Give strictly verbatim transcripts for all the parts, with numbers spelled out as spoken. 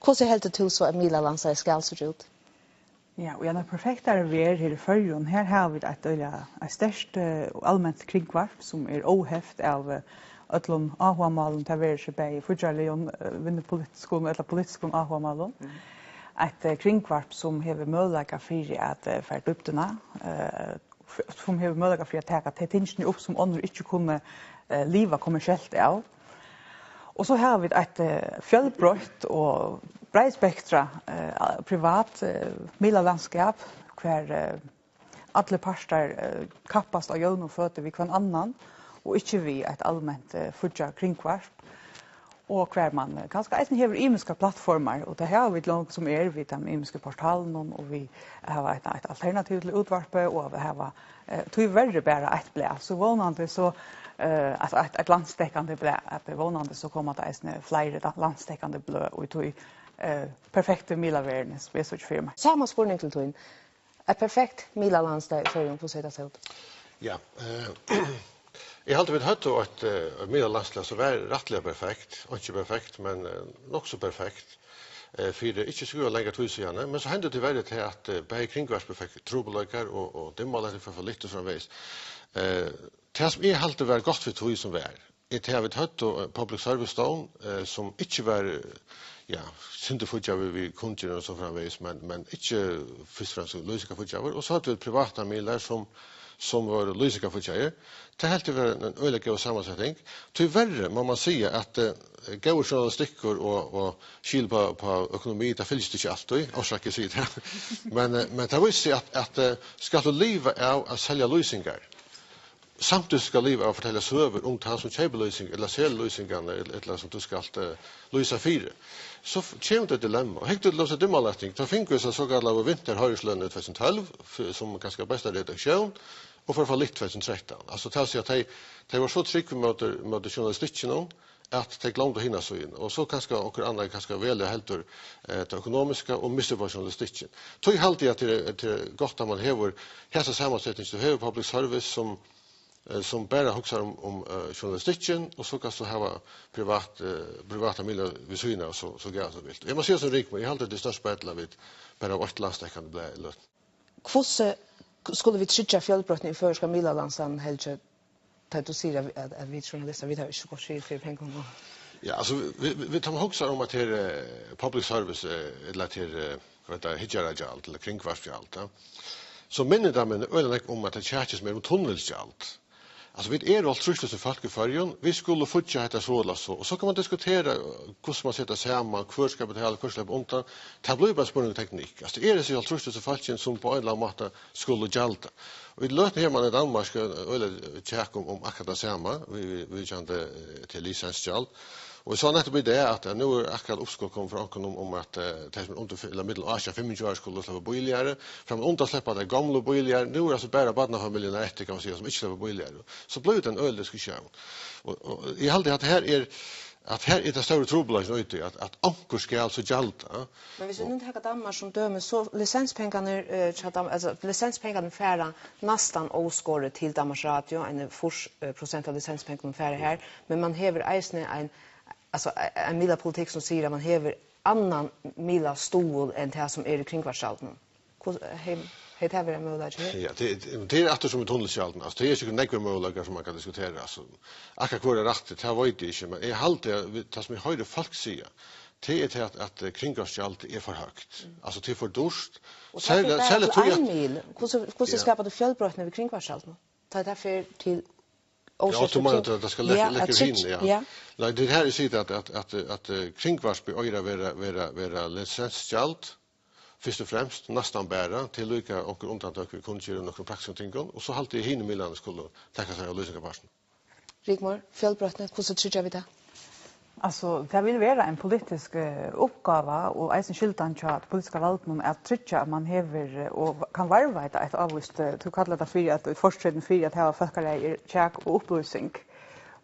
Hvussu heldur tú so, at miðlalandslagið skal síggja út? Ja, og í eini perfektari verð her í Føroyum, her hava vit eitt øgiliga, eitt sterkt, eh, og alment kringvarp, sum er óheft av, eh, øllum áhugamálum, tað veri seg bæði fíggjarligum, eh, vinnupolitiskum ella politiskum áhugamálum. Eitt, eh, kringvarp, sum hevur møguleika fyri at, eh, fara í dýpdina, eh, f-, sum hevur møguleika fyri at taka tey tingini upp, sum onnur ikki kunnu, eh, liva kommersielt av. Og so hava vit eitt, eh, fjølbroytt og breiðspektrað, eh, privat, eh, miðlalandskap, hvar, eh, allir partar, eh, kappast á jøvnum føti við hvønn annan, og ikki við eitt alment, eh, fíggjað kringvarp, og hvar mann, eh, kanska eisini hevur ymiskar plattformar, og tað hava vit longu sum er við teimum ymisku portalunum, og vit hava eitt, eitt alternativ til útvarpið, og vit hava, eh, tíverri bara eitt blað, so vónandi so, eh, at eitt, eitt landsdekkandi blað, at vónandi so koma tað eisini fleiri da-, landsdekkandi bløð, og í tí, eh, perfektu miðlaverðini, sum eg síggi fyri mær. Sama spurning til tín. Eitt perfekt miðlalandslag í Føroyum, hvussu hevði tað sæð út? Ja, eh, eg haldi, vit høvdu eitt, eh, eitt miðlalandslag, sum var rættiliga perfekt. Einki perfekt, men, eh, nokk so perfekt, eh, fyri ikki so langa tíð síðani. Men so hendi tíverri tað, at, eh, bæði Kringvarpið fekk trupulleikar og, og Dimmalættin fór fallitt og so framvegis. Eh, tað, sum eg haldi var gott við tí, sum var, er tað, at vit høvdu, eh, public service stovn, eh, sum ikki var, eh, ja, sindur fíggjaður við, við kunngerðum og so framvegis, men, men ikki fyrst og fremst lýsingarfíggjaður. Og so høvdu vit privatar miðlar, sum, sum vóru lýsingarfíggjaðir. Tað helt eg vera ein, ein øgiliga góð samanseting. Tíverri má man siga, at, eh, góður journalistikkur og, og skil på, på økonomi, tað fylgist ikki altíð, orsakið sigur tað. Men, eh, men tað vísir seg, at, at, eh, skalt tú liva av at selja lýsingar, samtidig skal liva av at fortelja søgur um tann, sum keypir lýsing, ella selur lýsingarnar, ella, ella sum tú skalt, eh, lýsa fyri, so f-, kemur tað dilemma. Og hygg tú til dømis á Dimmalætting, tá fingu vit so sokallaðu vinterheiðurslønina í tvey túsund og tólv, f-, sum kanska besta redaksjón, og fór fallitt tvey túsund og trettan. Altso, tað vil siga, at tey, tey vóru so trúgv móti, móti journalistikkinum, at tey gloymdu hina síðuna. Og so kanska onkur annar kanska velur heldur, eh, tað økonomiska og missir upp á journalistikkin. Tí haldi eg, at tað er, tað er gott, at man hevur hesa samanseting, tú hevur public service, sum, eh, sum bara hugsar um, um, eh, journalistikkin, og so kanst tú hava privat, eh, privatar miðlar við síðuna av, so, so gera sum tú vilt. Eg má siga sum Rigmor, eg haldi, at tað er størst spell, at vit bara hava eitt landsdekkandi blað í løtuni. Hvussu skulu vit tryggja fjølbroytni í føroyska miðlalandslagnum, Helgi, tá tú sigur, at, at, at vit journalistar, vit hava ikki so gott skil fyri pengunum? Ja, altso, vit, vit, vit, tá man hugsar um, at her, eh, public service, eh, ella at her, eh, hvat eitur tað, hyggjaragjald, ella kringvarpsgjald, ja, so minnir tað meg øgiliga nógv um, at tað kjakið, sum er um tunnilsgjald. Altso, vit eru hálvtrýss túsund fólk í Føroyum, vit skulu fíggja hetta so ella so, og so kann man diskutera, eh, hvussu man setir saman, hvør skal betala, hvør sleppur undan. Tað blívur bara spurningur um teknikk. Altso, tað eru hesi hálvtrýss túsund fólkini, sum á ein ella annan máta skulu gjalda. Og í løtuni hevur man í Danmark, eh, øgiliga kjak um, um akkurát tað sama, við, við, viðvíkjandi, eh, til lisensgjald. Og eg sá nettupp í dag, at, eh, nú er akkurát uppskot komið frá onkrum um, um at, eh, tey, sum eru undir fi-, ella millum átjan og fimmogtjúgu ár, skulu sleppa bíligari. Frammanundan sleppa tey gomlu bíligari. Nú er altso bara barnafamiljurnar eftir, kann man siga, sum ikki sleppa bíligari. So blívur tað ein øgilig diskusjón. Og, og eg haldi, at her er, at her er tað stóra trupulleikin í tí, at, at onkur skal so gjalda. Men viss vit nú taka Danmark sum dømi, so licenspengarnir, eh, hjá Dan-, altso, licenspengarnir fara næstan óskorið til Danmarks Radio, eini fýrs, eh, prosent av licenspengunum fara har, men man hevur eisini ein, altso, ein miðlapolitikk, sum sigur, at man hevur annan miðlastuðul enn tað, sum er í kringvarpsgjaldinum. Hvussu, hevði, hevði tað verið ein møguleiki her? Ja, tað, tað, tað er aftur sum í tunnilsgjaldinum. Altso, tað er sikkurt nógvir møguleikar, sum man kann diskutera. Altso, akkurát hvør er rættur, tað veit eg ikki, men eg haldi, at vit, tað, sum eg hoyri fólk siga, tað er tað, at, at, eh, kringvarpsgjaldið er for høgt. Mm. Altso, tað er for dýrt. Og tað fer bara til ein miðil. Hvussu, hvussu skapar tú fjølbroytni við kringvarpsgjaldinum? Tá tað fer til... Ja, tú meinar, at tað skal leggja, ja, leggja at hini, ja. Ja. Nei, tað er her, eg sigi, at, at, at, at, eh, kringvarpið eigur at vera, vera, vera lisensgjald, fyrst og fremst, næstan bara, til líka onkur undantøk við kunngerðum og nøkrum praktiskum tingum, og so haldi eg, hini miðlarnir skulu taka sær av lýsingarpartinum. Rigmor, fjølbroytni, hvussu tryggja vit tað? Altso, tað vil vera ein politisk, eh, uppgáva og eisini skyldan hjá politiska valdinum at tryggja, at man hevur, eh, og kann varðveita eitt ávíst, eh, tú kallar tað fyri, at í fortreytin fyri at hava fólkaræði er kjak og upplýsing.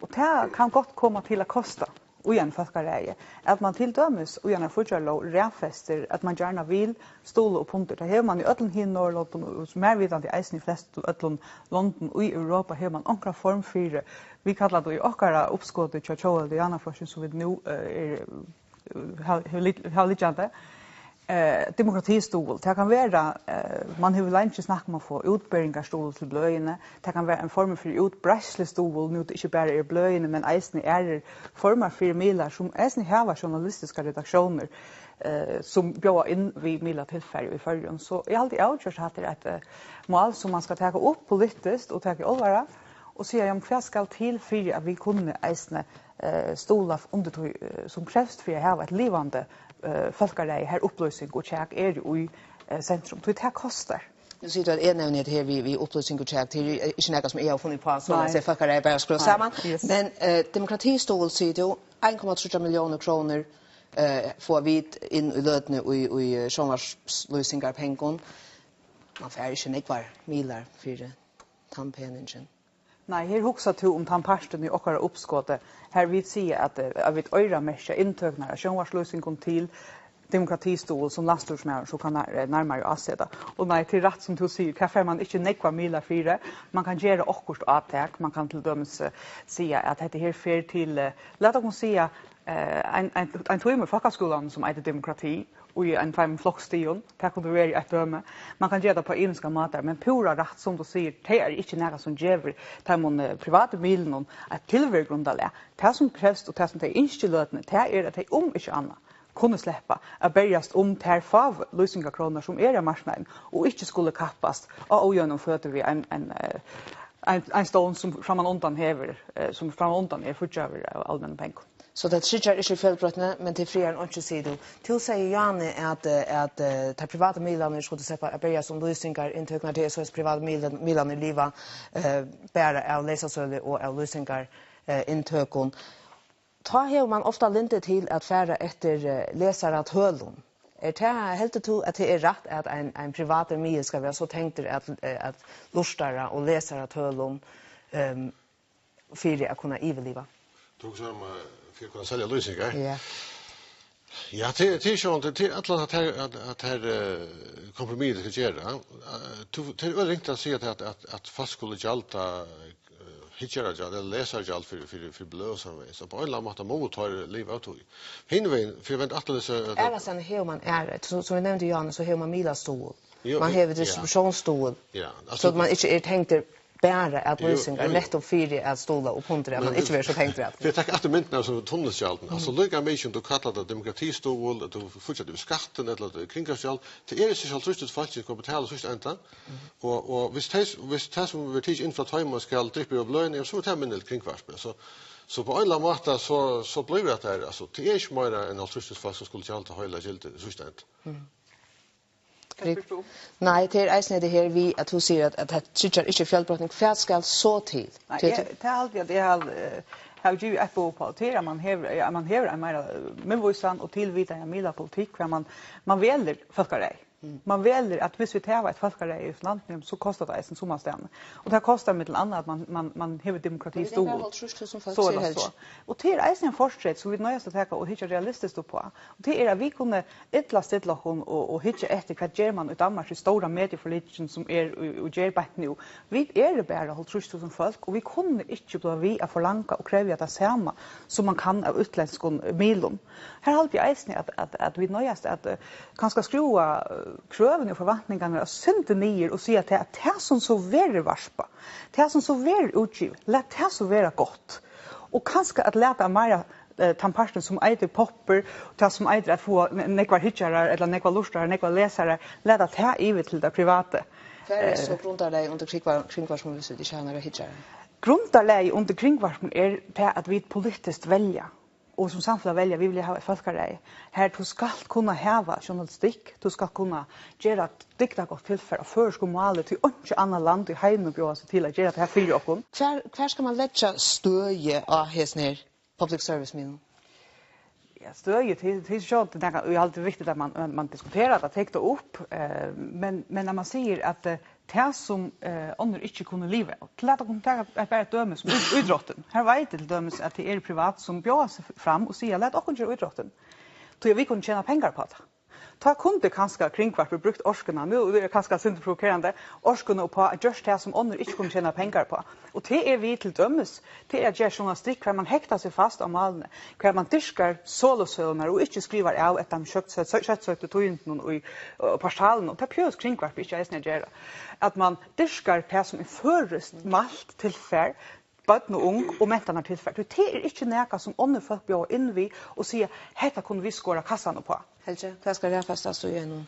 Og tað kann gott koma til at kosta í einum fólkaræði, at man til dømis í einari fíggjarlóg raðfestir, at man gjarna vil stuðla upp undir. Tað hevur man í øllum hinum Norðurlondum, og mær vitandi eisini í flestu øllum londum í Europa, hevur man onkra form fyri, vit kalla tað í okkara uppskoti hjá Tjóðveldi og Javnaðarflokkinum, sum vit nú, eh, er, hava, hava lit-, hava liggjandi. Eh, demokratistuðul, tað kann vera, eh, man hevur leingi snakkað um at fáa útberingarstuðul til bløðini, tað kann vera ein formur fyri útbreiðslustuðul, nú tað ikki bara eru bløðini, men eisini aðrir formar fyri miðlar, sum eisini hava journalistiskar redaktiónir, eh, sum bjóða inn við miðlatilfari í Føroyum. So eg haldi avgjørt, at hatta er eitt, eh, mál, sum man skal taka upp politiskt og taka í álvara, og siga, jamen, hvat skal til fyri, at vit kunnu eisini, eh, stuðla undir tí, eh, sum krevst fyri at hava eitt livandi, eh, fólkaræði, har upplýsing og kjak eru í, eh, sentrum. Tí tað kostar. Nú sigur tú, at eg nevni hetta her við, við upplýsing og kjak, tað er ikki nakað, sum eg havi funnið uppá, so at Nei. siga, fólkaræði bara skrúva Nei, saman. yes. Men, eh, demokratistuðul, sigur tú, ein komma tríggjar milliónir krónur, eh, fáa vit inn í løtuni í, í, eh, sjónvarpslýsingarpengum. Man fær ikki nógvar miðlar fyri tann peningin. Nei, her hugsar tú um tann partin í okkara uppskoti, har vit siga, at, eh, at vit oyramerkja inntøkurnar av sjónvarpslýsingum til demokratistuðul, sum landsstýrismaðurin so kann nær-, eh, nærmari áseta. Og nei, tað er rætt, sum tú sigur, hvat fær man ikki nógvar miðlar fyri? Man kann gera okkurt átak, man kann til dømis, eh, siga, at hetta her fer til, eh, lat okkum siga, eh, ein, ein, ein tíma í fólkaskúlanum, sum eitur demokrati, í ein tveimum floksstigum, tað kundi verið eitt dømi. Man kann gera tað á ymiskar mátar, men púra rætt, sum tú sigur, tað er ikki nakað, sum gevur teimum, eh, privatu miðlunum eitt tilverugrundarlag. Tað, sum krevst, og tað, sum tey ynskja í løtuni, tað er, at tey, um ikki annað, kunnu sleppa at berjast um tær fáu lýsingarkrónurnar, sum eru á marknaðinum, og ikki skulu kappast á ójøvnum føti við ein, ein, eh, ein, ein stovn, sum frammanundan hevur, eh, sum frammanundan er fíggjaður av almennum pengum. So tað tryggjar ikki fjølbroytni, men tað friar einki, sigur tú. Tú segði, Jane, at, eh, at, eh, teir privatu miðlarnir skuldu sleppa at berjast um lýsingarinntøkurnar, tað er soleiðis, privatu miðlar-, miðlarnir liva, eh, bara av leysasølu og av lýsingar, eh, inntøkum. Tá hevur man ofta lyndi til at fara eftir, eh, lesaratølum. Er tað, heldur tú, at tað er rætt, at ein, ein privatur miðil skal vera so tengdur at, eh, at lurtara- og lesaratølum, ehm, fyri at kunna yvirliva? Tú hugsar um, eh, fyri at kunna selja lýsingar? Ja. Ja, tað, tað er sjálvandi, tað er allar at her, at, at her, eh, kompromiss skal gera. Eh, tú, tað er øgiliga ringt at siga at, at, at fólk skulu gjalda, eh, hyggjarargjald ella lesaragjald fyri, fyri, fyri bløð og soleiðis. So á ein ella annan máta mugu teir liva av tí. Hin vegin, fyri at venda aftur til, eh, Aðrastaðni hevur man aðrar, so, sum vit nevndu, Johannes, so hevur man miðlastuðul. Jú, Man hevur ja. distributiónsstuðul, Ja, so at man ikki er tengdur bara at Jú, lýsingar, jú, jú. nettupp fyri at stuðla upp undir at Men man ikki verður so tengdur at Fyri at taka aftur myndina av tunnilsgjaldinum, altso, líka mikið um tú kallar tað demokratistuðul, at tú fíggjar tað við skattin, ella at tað er kringvarpsgjald, tað er ikki hálvtrýss túsund fólk, sum skulu betala í síðsta enda, og, og hvis tey, hvis tað, sum verður tikið inn frá teimum, skal dryppa yvir á bløðini, ja, so er tað minni til kringvarpið. So, so á ein ella annan máta, so, so blívur tað har, altso, tað er ikki meira enn hálvtrýss túsund fólk, sum skulu gjalda heila gildið í síðsta enda. Hvat spyrt tú? Nei, tað er eisini hetta her við, at tú sigur, at, at tað tryggjar ikki fjølbroytni. Hvat skal so til? Nei, Tí at eg, tað haldi eg, at eg hal-, eh, havi givið eitt boð uppá, og tað er, at man hevur, at man hevur ein meira, eh, miðvísan og tilvitaðan miðlapolitikk, har man, man velur fólkaræði. Mm. Man velur, at viss vit hava eitt fólkaræði í landinum, so kostar tað eisini summastaðni. Og tað kostar millum annað, at man, man, man hevur Men vit eru bara demokratistuðul. hálvtrýss túsund fólk, So er sigur tað Helgi. so. Og tað er eisini ein fortreyt, sum vit noyðast at taka og hyggja realistiskt uppá. Og tað er, at vit kunnu illa stilla okkum og, og hyggja eftir, hvat ger man í Danmark, í stóra medieforlikinum, sum er og, og ger beint nú. Vit eru bara hálvtrýss túsund fólk, og vit kunnu ikki blíva við at forlanga og krevja tað sama, sum man kann av útlendskum miðlum. Her haldi eg eisini, at, at, at vit noyðast at, eh, kanska skrúva, eh, krøvini og forventningarnar eitt sindur niður og siga, at tað, at tað, sum so verður varpað, tað, sum so verður útgivið, lat tað so vera gott. Og kanska at lata meira, eh, tann partin, sum eitur poppur, tað, sum eitur at fáa n-, nógvar hyggjarar ella nógvar lurtarar, nógvar lesarar, lata tað yvir til tað privata. Hvar er Eh. so grundarlagið undir kringvar-, kringvarpinum, viss vit ikki hava nakrar hyggjarar? Grundarlagið undir kringvarpinum er tað, at vit politiskt velja, og sum samfelag velja, vit vilja hava eitt fólkaræði, har tú skalt kunna hava journalistikk, tú skalt kunna gera dygdargott tilfar á føroyskum máli, tí einki annað land í heiminum bjóðar seg til at gera tað her fyri okkum. Hvar, hvar skal man leggja støði á hesum her public service miðlum? Ja, støði, tað, tað er sjálvt, tað er nakað, eg haldi, viktigt, at man, man, man diskuterar tað, tekur tað upp, eh, men, men at man sigur, at, eh, tað, sum, eh, onnur ikki kunnu liva av. Lat okkum taka eitt, bara eitt dømi sum ít-, ítróttin. Her veit eg til dømis, at tað eru privat, sum bjóða seg fram og siga, lat okkum gera ítróttin. Tí at vit kunnu tjena pengar uppá tað. Tá kundi kanska Kringvarpið brúkt orkuna, nú er tað kanska eitt sindur provokerandi, orkuna uppá at gjørt tað, sum onnur ikki kunnu tjena pengar uppá. Og tað er við til dømis, tað er at gera journalistikk, har man hektar seg fast á málini, har man dyrkar solosøgurnar og ikki skrivar av eftir teimum skjótt-, skjótt-, skjóttsøktu tíðindunum í, øh, portalunum. Tað behøvist Kringvarpið ikki eisini at gera. At man dyrkar tað, sum er føroyskt mælt tilfar, børn og ung og mentanartilfar. Tí tað er ikki nakað, sum onnur fólk bjóða inn við og siga, "Hetta kunnu vit skora kassan uppá." Helgi, hvat skal raðfestast í einum?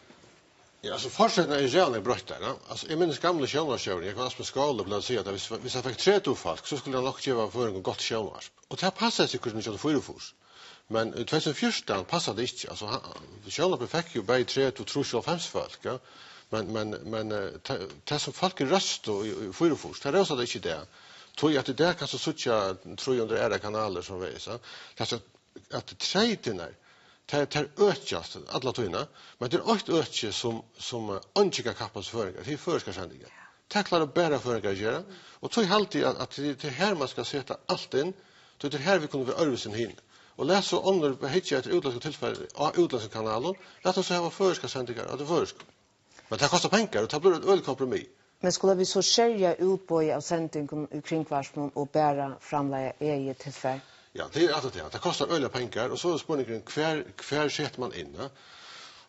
Ja, altso, fortreytirnar eru ræðuliga broyttar, ja. Altso, eg minnist gamlu sjónvarpsstjórin, Jógvan Asbjørn Skaale, plagdi at siga, at viss, viss hann fekk tretivu fólk, so skuldi hann nokk geva føroyingum gott sjónvarp. Og tað passaði sikkurt í nítjan hundrað og fýraogfýrs. Men í tvey túsund og fjúrtan passar tað ikki. Altso, hann, sjónvarpið fekk jú bæði tretivu, trýss og hálvfems fólk, ja. Men, men, men, eh, tað, tað sum fólk róstu í, í fýraogfýrs, tað rósa tey ikki í dag. Tí at í dag kanst tú síggja trý hundrað aðrar kanalir, sum vegis, ja. Tað er so at treytirnar, tær, tær økjast alla tíðina, men tað er eitt øki, sum, sum, eh, eingin kann kappast við føroyingar, tað er føroyskar sendingar. Tað klára bara føroyingar at gera, og tí haldi eg, at, at tað, tað er her, man skal seta alt inn, tí tað er her, vit kunnu vera øðrvísi enn hini. Og lat so onnur hyggja eftir útlendskum tilfari á útlendskum kanalum, lat okkum so hava føroyskar sendingar á tí føroysku. Men tað kostar pengar, og tað blívur eitt øgiligt kompromiss. Men skulu vit so skerja útboðið av sendingum í Kringvarpinum og bara framleiða egið tilfar? Ja, tað er alt tað. Tað kostar øgiliga pengar, og so er spurningurin, hvar, hvar setir man inn, ja?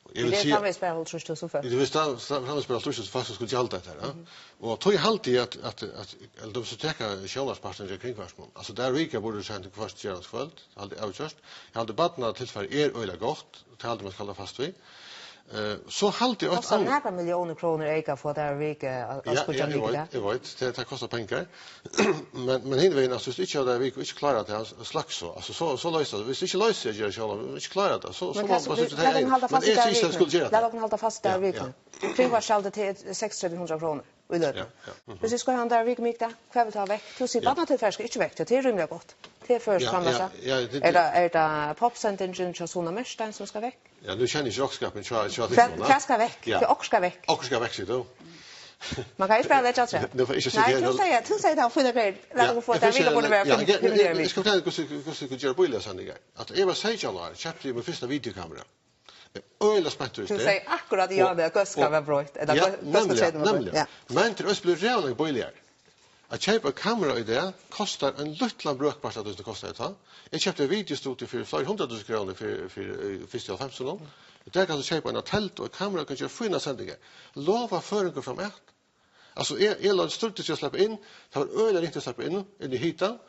Og eg vil siga, framvegis bara hálvtrýss túsund fólk. Eg vil fram-, fram-, framvegis bara hálvtrýss túsund fólk, sum skulu gjalda hetta, ja? Mhm. Og tí haldi eg, at, at, at, ella, um, so taka sjónvarpspartin av Kringvarpinum. Altso, Dagin og Vika burdi sent hvørt gerandskvøld, haldi eg avgjørt. Eg haldi, barnatilfarið er øgiliga gott, og tað haldi eg, man skal halda fast við. Eh, so haldi eg eitt annað. Kostar nakrar milliónir krónur eyka at fáa Dagin og Vika at, at, ja, skíggja, ja, eg veit, eg veit, tað, tað kostar pengar. Men, men hin vegin, altso, viss tú ikki hevur Dagin og Vika og ikki klárar tað, sløkk so. Altso, so, so loysir tað. Viss tú ikki loysir at gera sjónvarp, viss tú ikki klárar tað, so, so má, má tú taka. Men tað, lat okkum halda fast í Dagin og Vika. Men eg sigi, skuldi gera tað. Lat okkum halda fast í Dagin og Vika. Ja, ja. Mhm. Kringvarpsgjaldið, tað er seksogtretivu hundrað krónur í løtuni. Ja, ja. Mhm. Viss vit skulu hava Dagin og Vika, mikið, hvat vil tú hava vekk? Tú sigur, ja, barnatilfar skal ikki vekk, tað er rímiliga gott. Tað er føroysk framleiðsla. Ja, ja, ja, tað, er tað, er tað popsendingin hjá Suna Merstein, sum skal vekk? Ja, nú kenni eg ikki roknskapin hjá, hjá tykkum, hvat skal vekk? Ja. Tað er okkurt skal vekk. Okkurt skal vekk, sigur tú. Man kann ikki bara leggja afturat. Nú fari eg ikki at sita her. Nei, tú sigur, tú sigur, tað var fínt, ok. Lat okkum fáa tað, vit kunnu vera, ja, ja, ja, ja, eg skal fortelja, hvussu, hvussu vit kunnu gera bíliga sendingar. At eg var seytjan ár, keypti eg mítt fyrsta videokamera. Eg eri øgiliga spentur í dag. Tú segði akkurát, ja, og, tað góðska var broytt, ella, ja, gó-, góðska nemliga, treytin var broytt. Nemliga. Ja. Men tað er eisini blivið ræðuliga bíligari. At keypa eitt kamera í dag kostar ein lítlan brøkpart av tí, sum tað kostaði tá. Eg keypti eitt videostudio fyri fleiri hundrað túsund krónur fyri, fyri, eh, fyrst í hálvfemsunum. Í dag kanst tú keypa eina teldu og eitt kamera, og kanst gera fínar sendingar. Lova føroyingum framat. Altso, eg, eg lét stríddist við at sleppa inn. Tað var øgiliga ringt at sleppa inn, inn í hitan.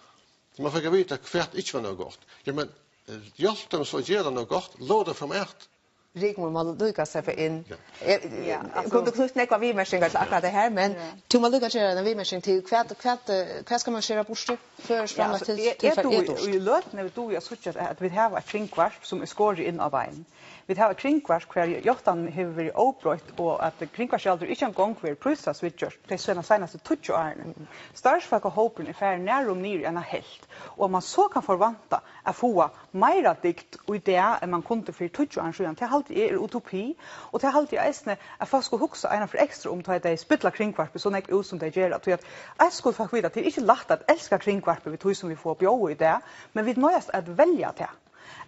Man fekk at vita, hvat ikki var nóg gott. Ja, men, eh, hjálp teimum so at gera tað nóg gott. Lova tað framat. Rigmor má líka sleppa inn. Ja. Eg, ja, eg, altso, kundi knýtt nógvar viðmerkingar til akkurát tað her, men, ja, tú má líka gera eina viðmerking til, hvat, hvat, eh, hvat skal man skera burtur? Føroyskt, ja, framleitt, altso, til, eg, eg tilfar dugi, er dýrt. Í løtuni dugi eg at síggja, at, at vit hava eitt kringvarp, sum er skorið inn á beinið. Vit hava kringvarp, har játtanin hevur verið óbroytt, og at kringvarpsgjaldið ikki eingong verður prístalsviðgjørt tey seina-, seinastu tíggju árini. Starvsfólkahópurin er farin nærum niður í eina helvt, og at man so kann forvænta at fáa meira dygd í dag, enn man kundi fyri tíggju árum síðan, tað haldi eg er utopi, og tað haldi eg eisini, at fólk skulu hugsa einaferð ekstra um, tá ið tey spilla kringvarpið so nógv út, sum tey gera, tí at eisini skulu fólk vita, at tað er ikki lætt at elska kringvarpið við tí, sum vit fáa at bjóða í dag, men vit noyðast at velja tað.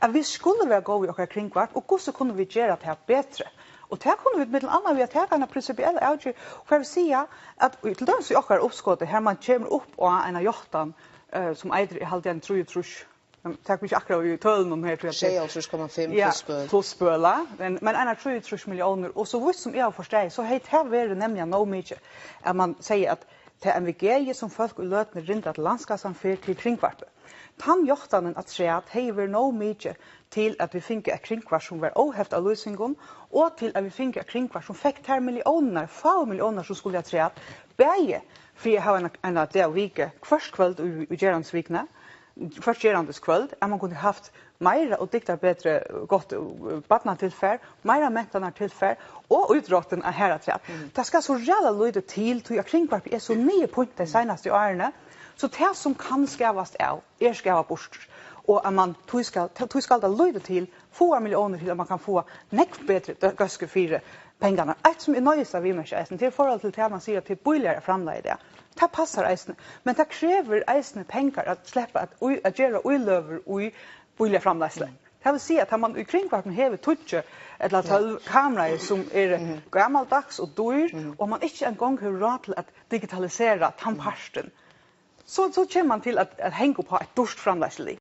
At vit skulu vera góð við okkara kringvarp, og hvussu kunnu vit gera tað betri? Og tað kunnu vit millum annað við at taka eina prinsipiella avgerð, hvar vit siga, at í, til dømis í okkara uppskoti, har man kemur upp á eina játtan, eh, sum eitur, eg haldi, ein trýogtrýss, men tak meg ikki akkurát í tølunum her, tí at tað, sjeyoghálvtrýss komma fimm, ja, pluss spøl. Pluss spøl, ja. Men, men einar trýogtrýss milliónir, og so vítt sum eg havi forstaðið, so hevði tað verið nemliga nóg mikið, at man segði, at tað M V G, sum fólk í løtuni rinda til landskassan, fer til kringvarpið. Tann játtanin afturat hevði verið nóg mikið til, at vit fingu eitt kringvarp, sum var óheft av lýsingum, og til, at vit fingu eitt kringvarp, sum fekk tær milliónirnar, fáu milliónirnar, sum skuldi afturat, bæði fyri at hava eina, eina dag og viku, hvørt kvøld í, í gerandisvikuni, hvørt gerandiskvøld, at man kundi havt meira og dygdarbetri, gott, eh, barnatilfar, meira mentanartilfar og ítróttin at harafturat. Mhm. Tað skal so ræðuliga lítið til, tí at kringvarpið er so niðurpínt tey seinastu árini, so tað, sum kann skavast av, er skavað burtur, og at man, tí skal, tí skal tað lítið til, fáar milliónir til, at man kann fáa nógv betri dø-, góðsku fyri pengarnar. Eitt, sum eg noyðist at viðmerkja eisini, tað er í forhold til tað, man sigur, at tað er bíligari at framleiða í dag. Tað passar eisini, men tað krevur eisini pengar at sleppa at í, at gera íløgur í bíligari framleiðslu. Mm. Tað vil siga, at tá man í kringvarpinum hevur tíggju ella tólv kameraer, sum eru gamaldags og dýr, og man ikki eingong hevur ráð til at digitalisera tann partin, so, so kemur man til at, at hanga upp á eitt dýrt framleiðslulið.